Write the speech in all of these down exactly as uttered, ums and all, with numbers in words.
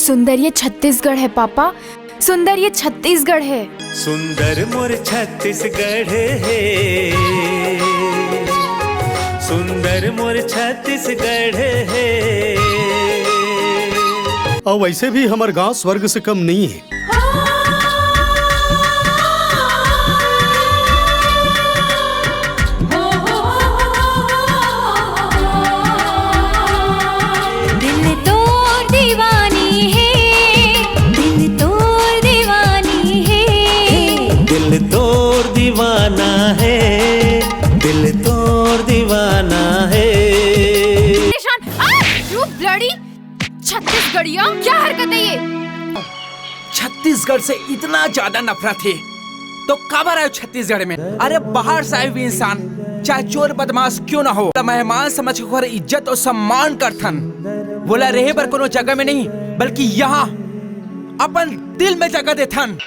सुंदर ये छत्तीसगढ़ है पापा, सुंदर ये छत्तीसगढ़ है। सुंदर मोर छत्तीसगढ़ है, सुंदर मोर छत्तीसगढ़ है। अउ वैसे भी हमर गांव स्वर्ग से कम नहीं है। दिल तोर दीवानी है, दिल तोर दीवानी है। दिल तोर दीवाना है, दिल तोर दीवाना है। निशान, आ! You bloody छत्तीसगढ़िया, क्या हरकत है ये? छत्तीसगढ़ से इतना ज्यादा नफरत है तो काबर आयो छत्तीसगढ़ में? अरे बाहर से आए हुए इंसान, चाहे चोर बदमाश क्यों ना हो, मेहमान समझ के ओकर इज्जत और सम्मान करथन। वोला रहे बर कोनो जगह में नहीं, बल्कि यहाँ अपन दिल में जगह देथन।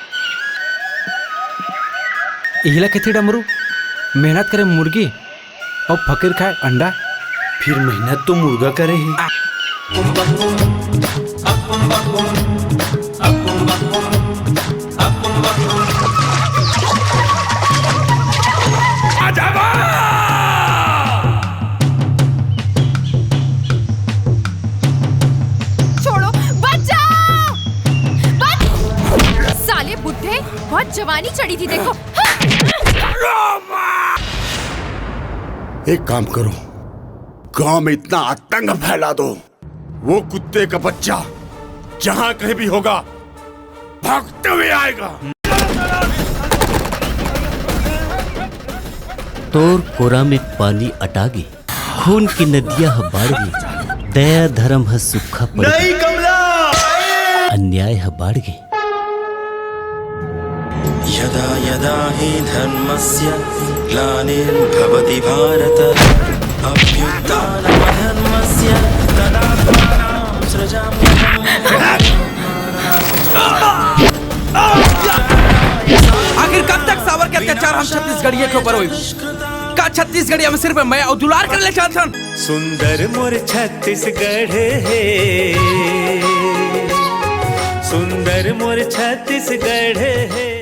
इहिला कथे डमरू, मेहनत करे मुर्गी, अउ फकीर खाए अंडा। फिर मेहनत तो मुर्गा करे हे। छोड़ो, बच जाओ! बच! साले बुड्ढे, बहुत जवानी चढ़ी थी, देखो। एक काम करो, गांव में इतना आतंक फैला दो, वो कुत्ते का बच्चा जहां कहीं भी होगा, भागते हुए आएगा। तोर कोरा में पानी अटागे, खून के नदिया ह बाढ़गे, दया धरम ह सुक्खा पड़गे। नहीं कमला! अन्याय ह बाढ़गे। यदा यदा हि धर्मस्य ग्लानिर्भवति भारत, अभ्युत्थानमधर्मस्य तदात्मानं सृजाम्यहम्। आखिर कब तक सावर के अत्याचार हम छत्तीसगढ़िया के ऊपर होई? का छत्तीसगढ़िया में सिर्फ मया अउ दुलार करे ले चाहत हन? सुंदर मोर छत्तीसगढ़ हे, सुंदर मोर छत्तीसगढ़ हे।